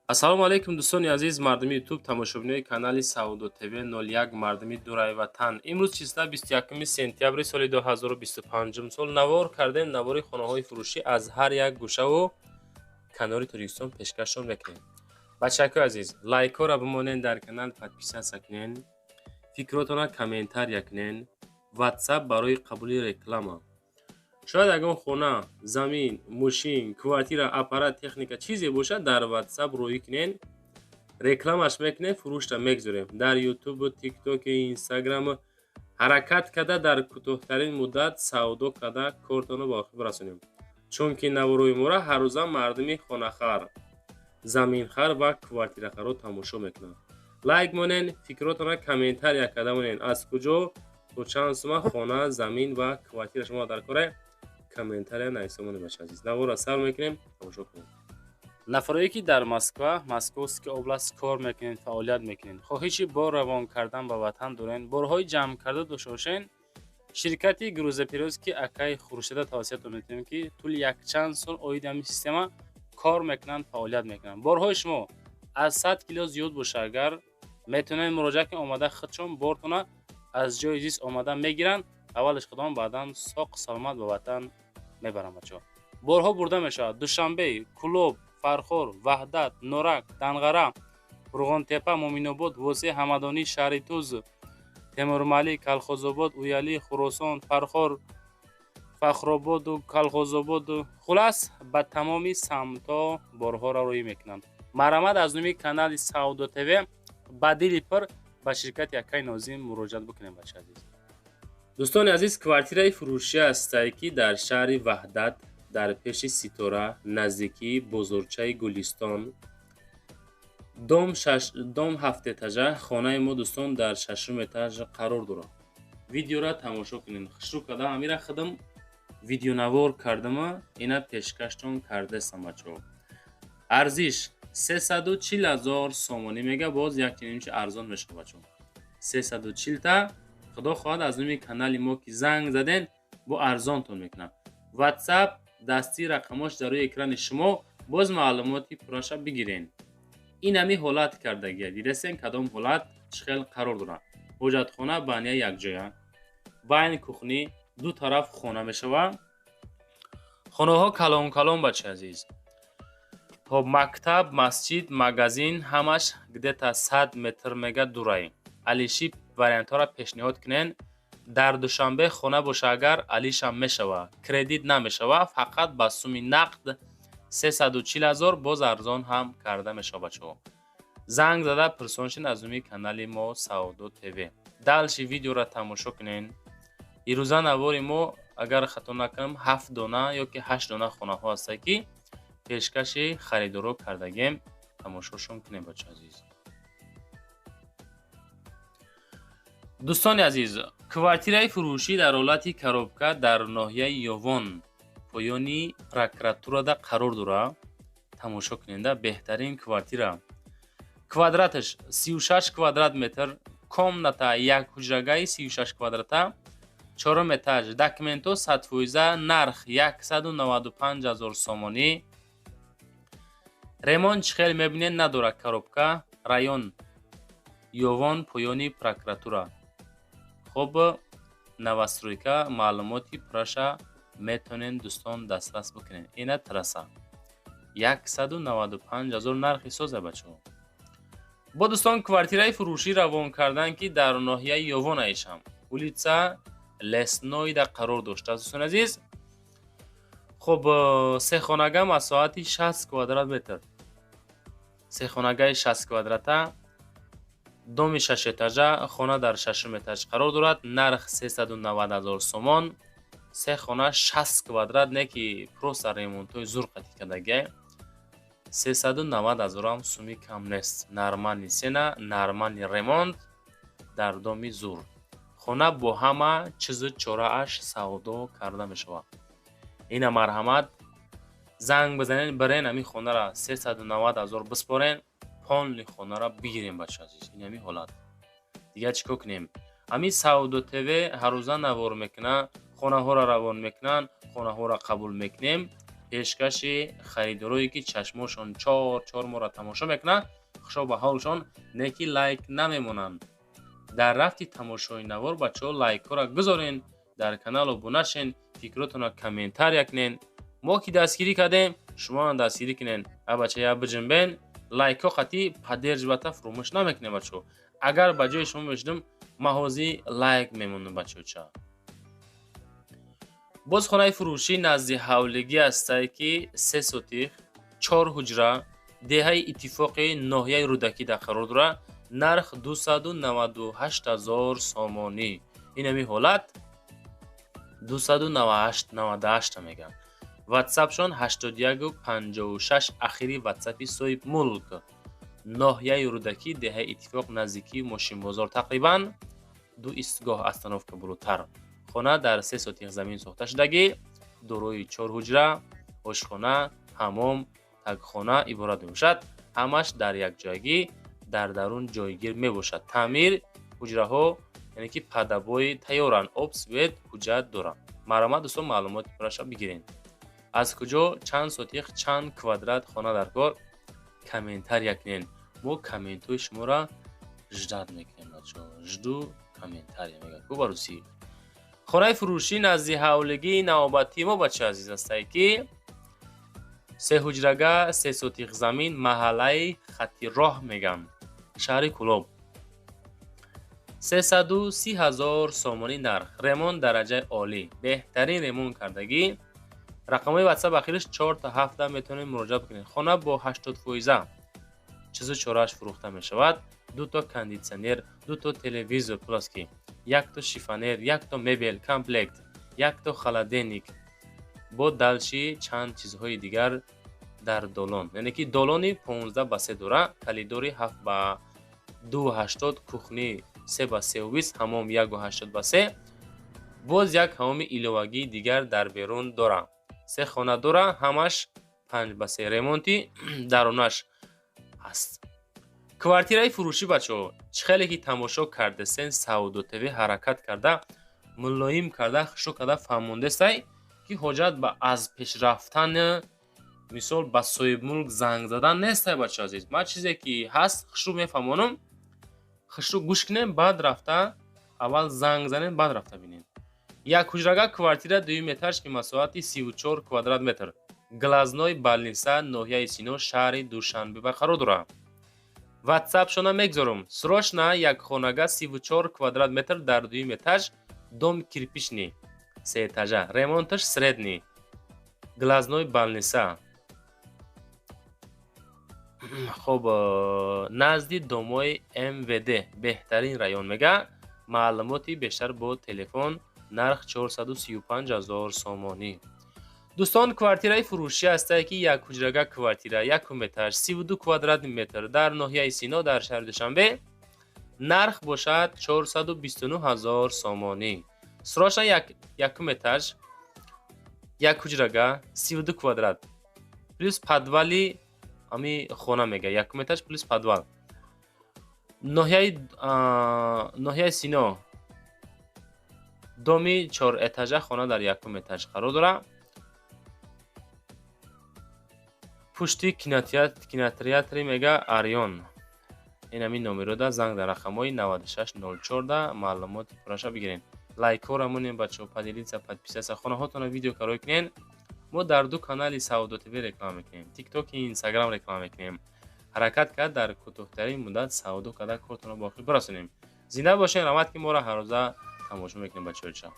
Ассалому алайкум, дӯстони азиз, мардуми Ютуб, тамошобинои канали Савдо ТВ 01, мардуми дураи ватан. Имрӯз числа 21 сентябри соли 2025 сол навор кардем. Навори хонаҳои фурӯшӣ аз ҳар як гӯшаву канори Тоҷикистон пешкашшон мекунем. Бачакои азиз, лайкҳоро бимонен, дар канал подписаться кунен, фикротона комментария кунен. Ватсап барои қабули реклама. Шояд ягон хона, замин, мошин, квартира, аппарат, техника, чизе бошад, дар Ватсап рӯӣ кунен, рекламаш мекунем, фурӯшта мегузорем дар Ютубу, Тиктоку, Инстаграму. Ҳаракат карда, дар кӯтоҳтарин муддат савдо карда, кортонро ба охир бирасонем, чунки наворои моро ҳаррӯза мардуми хонахар, заминхар ва квартирахарро тамошо мекунанд. Лайк монен, фикротонро комментария карда монен, аз куҷо, то чанд сума хона, замин ва квартира шумо дар кора, комментария нависа монед. Бача азиз, наворро сар мекунем, тамошо кунем. Нафарое ки дар Москва, Московский область кор мекунед, фаъолият мекунед, хоҳиши бор равон кардан ба ватан дорен, борҳои ҷамъ карда дошта бошен, ширкати грузоперевозки акаи Хуршеда тавсиятон метавонем, ки тӯли якчанд сол оиди ҳамин система кор мекунанд, фаъолият мекунанд. Борҳои шумо аз 100 кило зиёд боша агар, метавонед муроҷиат кунед, омада худшон бортона аз ҷои зист омада мегиранд, аввалаш худон, баъдан соқ саломат ба ватан мебаранд. Бачаҳо, борҳо бурда мешавад Душанбе, Кӯлоб, Фархор, Ваҳдат, Норак, Данғара, Қурғонтепа, Муъминобод, Восе, Ҳамадонӣ, шаҳри Туз, Темурмалик, Калхозобод, Уялӣ, Хуросон, Фархор, Фахрободу Калхозободу, хулас, ба тамоми самтҳо борҳоро рӯӣ мекунанд. Марҳамат, аз номи канали Савдо ТВ ба дили пур ба ширкати акаи Нозим муроҷиат бикунем. Бача азиз, дӯстони азиз, квартираи фурӯшӣ ҳастае, ки дар шаҳри Ваҳдат, дар пеши Ситора, наздикии бозорчаи Гулистон, дом ҳафтэтажа. Хонаи мо, дӯстон, дар шашум этаж қарор дорад. Видеора тамошо кунед. Хушрӯ карда, ҳамира худам видеонавор кардама, ина пешкаштон кардастам. Бачаҳо, арзиш 340 000 сомонӣ мега, боз якчинимчи арзон мешавад. Бачаҳо, 340 та, худо хоҳад, аз номи канали мо ки занг заден, бо арзонтон мекунам. Ватсап дастии рақамош дар рӯи экрани шумо, боз маълумоти пурраша бигирен. Ин ҳами ҳолат кардагия, дидастен, кадом ҳолат, чӣ хел қарор дорад. Ҳоҷатхона, баня якҷоя, байна, кухня, ду тараф хона мешавад. Хонаҳо калон калон, бача азиз. Хоб, мактаб, масҷид, магазин ҳамаш где-то 100 метр мега дурай. Алиши вариантҳоро пешниҳод кунен. Дар Душанбе хона боша агар, алишам мешава, кредит намешава, фақат ба суми нақд 340 000, боз арзон ҳам карда мешава. Бачаҳо, занг зада пурсон шин аз номи канали мо Савдо ТВ. Дальше видеоро тамошо кунен. Ирӯза навори мо, агар хато накунам, ҳафт дона ё ки ҳашт дона хонаҳо ҳастанд, ки пешкаши харидоро кардагем. Тамошошон кунем, бача азиз. Дӯстони азиз, квартираи фурӯшӣ дар ҳолати коробка дар ноҳияи Ёвон, поёни прокуратурада қарор дорад. Тамошо куненда, беҳтарин квартира. Квадраташ 36 квадрат метр, комната як ҳуҷрагаи 36 квадрата, чорум этаж, документҳо 100%, нарх 195 000 сомонӣ. Ремонт чӣ хел мебинед, надорад, коробка. Район Ёвон, поёни прокуратура. Хоб, новостройка. Маълумоти пурраша метавонед, дӯстон, дастрас бикунед. Ина трасса, 195 000 нархи соза, бачаҳо. Бо дӯстон, квартираи фурӯшӣ равон кардан, ки дар ноҳияи Ёвон аишам, улица Леснойда қарор доштааст. Дӯстони азиз, хуб, сехонага, масоҳати 60 квадрат метр, сехонагаи 60 квадрата, доми шашэтажа, хона дар шашум этаж қарор дорад. Нарх 390 000 сомон. Се хона, 60 квадрат, не ки просто ремонтҳои зур қатӣ кардагиай. 390 ҳазорам суми кам нест. Нормальный цена, нормальный ремонт дар доми зур. Хона бо ҳама чизу чорааш савдо карда мешавад. Ина, марҳамат, занг бизанед, бирен, ҳамин хонара 390 000 биспорен, полный хонаро бигирем. Бача азиз, ин ҳамин ҳолат. Дигар чӣ кор кунем? Ҳамин Савдо ТВ ҳаррӯза навор мекунад, хонаҳоро равон мекунанд, хонаҳоро қабул мекунем. Пешкаши харидорое, ки чашмошон чор чор моро тамошо мекунад, хушо ба ҳолшон, не ки лайк намемонанд. Дар рафти тамошои навор, бачаҳо, лайкҳоро гузорен, дар канал обуна шен, фикротонро комментария кунен. Мо ки дастгирӣ кардем, шумоам дастгирӣ кунен. А бача, я биҷунбен, лайкҳо қатӣ поддерживать фуромӯш намекунем, бачаҳо. Агар ба ҷои шумо мешудам, ман ҳозир лайк мемондам, бачаҳоча. Боз хонаи фурӯшӣ назди ҳавлигӣ ҳастае, ки 3 сотих, чор ҳуҷра, деҳаи Иттифоқи ноҳияи Рӯдакӣ дар қарор дорад. Нарх 298 ҳазор сомонӣ. Инами ҳолат 298 мегӯям. Ватсапшон 81 56, ахири ватсапи соҳибмулк. Ноҳияи Рӯдакӣ, деҳаи Иттифоқ, наздикии мошинбозор, тақрибан ду истгоҳ, остановка болотар. Хона дар 3 сотих замин сохта шудагӣ, дорои чор ҳуҷра, ошхона, ҳамом, тагхона иборат мебошад. Ҳамаш дар якҷоягӣ дар дарун ҷойгир мебошад. Таъмир, ҳуҷраҳо, яъне ки под обои тайёранд, об, свет, ҳуҷҷат доранд. Марҳамат, дӯстон, маълумоти пурраша бигиред. Аз куҷо, чанд сотих, чанд квадрат хона дар кор, комментария кунед. Мо комментҳои шуморо ждать мекунем, бачаҳо. Жду комментария мегӯяд ку ба русӣ. Хонаи фурӯшӣ назди ҳавлигии навобатии мо, бачаи азиз, ҳастае, ки сеҳуҷрага, 3 сотих замин, маҳаллаи Хатироҳ мегӯям, шаҳри Кӯлоб. 330 ҳазор сомонӣ нарх. Ремонт дараҷаи олӣ, беҳтарин ремонт кардагӣ. Рақамҳои ватсап ахириш чорта ҳафта, метавонед муроҷиат бикунед. Хона бо 80% чизу чорааш фурӯхта мешавад: дуто кондитсионер, дуто телевизор плоский, якто шифоньер, якто мебел комплект, якто холодильник, бо дальше чанд чизҳои дигар дар долон. Яъне ки долони 15 ба 3 дора, коридори 7 ба 2,80, кухни 3 ба 3,20, ҳамом 1,80 ба 3, боз як ҳамоми иловагии дигар дар берун дора. Се хона дора, ҳамаш 5 ба 3, ремонти дарунаш ҳаст. Квартираи фурӯшӣ, бачаҳо, чӣ хеле ки тамошо кардесен, Савдо ТВ ҳаракат карда, мулоим карда, хушук карда фаҳмондестай, ки ҳоҷат ба аз пешрафтан, мисол, ба соҳибмулк занг задан нестай. Бачаҳо азиз, ман чизе ки ҳаст, хушрӯ мефаҳмонам. Хушрӯ гӯш кунем, баъд рафта аввал занг занем, баъд рафта бинем. Як ҳуҷрага квартира, дуюм этаж, ки масоҳати 34 квадрат метр, Глазной больница, ноҳияи Сино, шаҳри Душанбе барқарор дорад. Ватсапшона мегзорум. Срочно як хонага, 34 квадрат метр, дар дуюм этаж, дом кирпичный, сеэтажа, ремонташ средний, Глазной больница. Хоб, назди домои МВД, беҳтарин район мега. Маълумоти бештар бо телефон. Нарх 435 ҳазор сомонӣ. Дӯстон, квартираи фурӯшӣ ҳастае, ки як ҳуҷрага квартира, якум этаж, 32 квадратный метр, дар ноҳияи Сино, дар шаҳри Душанбе. Нарх бошад 429 ҳазор сомонӣ. Срочно якум этаж, як ҳуҷрага, 32 квадрат, плюс подвали ами хона мега, якум этаж плюс подвал, ноҳияи Сино, доми чорэтажа, хона дар якум этаж қарор дорад, пушти кинотеатри мега Ариён. Ин ҳамин номерода занг дар рақамҳои 9604 маълумоти пурраша бигиред. Лайкҳоро монем, бачаҳо, поделиться, подписаться, хонаҳотонро видео карой кунед. Мо дар ду канали Савдо ТВ реклама мекунем, Тиктоки, Инстаграм реклама мекунем. Ҳаракат кард, дар кӯтоҳтарин муддат савдо карда, кортонро ба охир бирасонем. Зинда бошед, раҳмат, ки моро ҳаррӯза тамошо мекунем, бачаҳоча.